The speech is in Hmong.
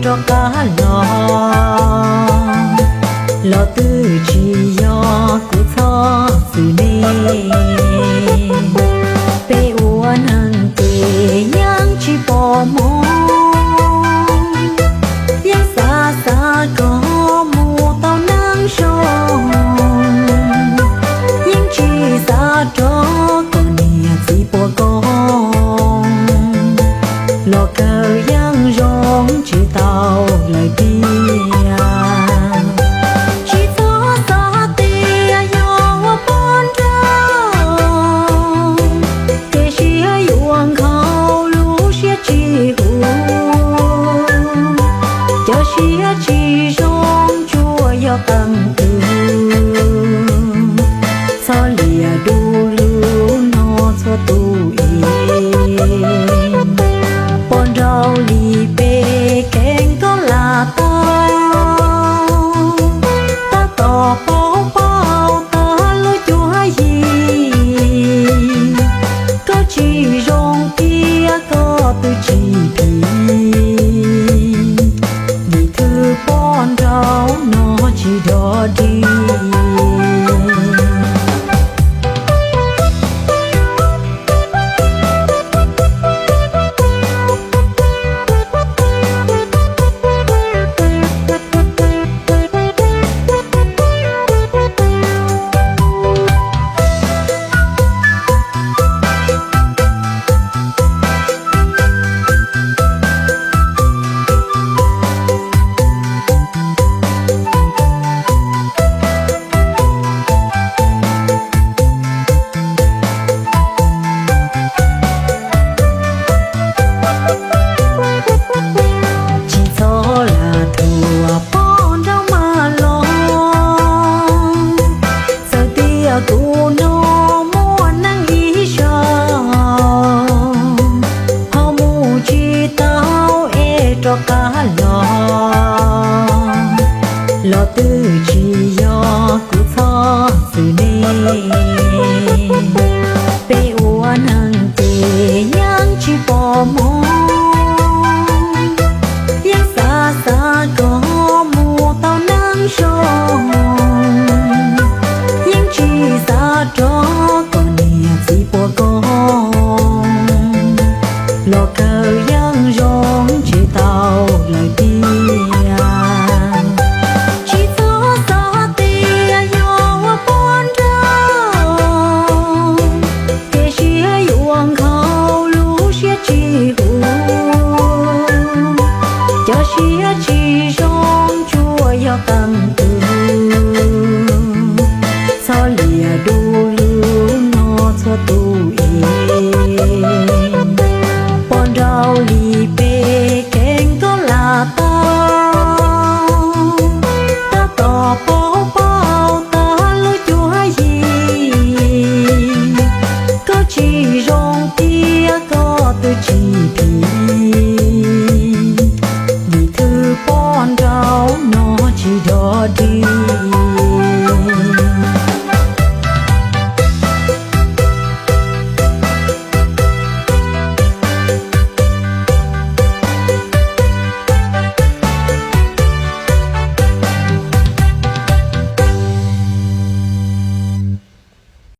rov qab los, los twb tsis yog kuv txhob xwm ne. Peb ua neeg ces yeej tsis pom hmoov, yeej xav xav kom mus tau neej zoo, yeej tsis xav rov kom niam txiv puas koo, los kawg yeej zoo tsis tau lawm tiag. Tsis txhob xav tias yog ua poj nraug ces siab yuav nkhaus lub siab tsis huv, cov siab tsis zoo tsuas yog qee tus. Txhob liam du lug no txhua tus es, poj nraug li peb kheev koj lam tau, tab tom paub paub tag lub cuab yig. Koj tsis zoo thiab koj twb tsis phim, vim thwj poj nraug no tsis dog dig. Tsis txhob lam thuam poj nraug mas los, txawm tias kuv no muaj neej ib zaug, ho mus tsis tau es rov qab los, los twb tsis yog kuv txhob xwm ne. Peb ua neeg ces yeej tsis pom hmoov, yeej xav xav kom mus tau neej zoo, yeej tsis xav rov kom niam txiv puas koo, los kawg yeej zoo tsis tau lawm tiag. Tsis txhob xav tias yog ua poj nraug ces siab yuav nkhaus lub siab tsis huv, cov siab tsis zoo tsuas yog qee tus. Txhob liam du lug no txhua tus es, poj nraug li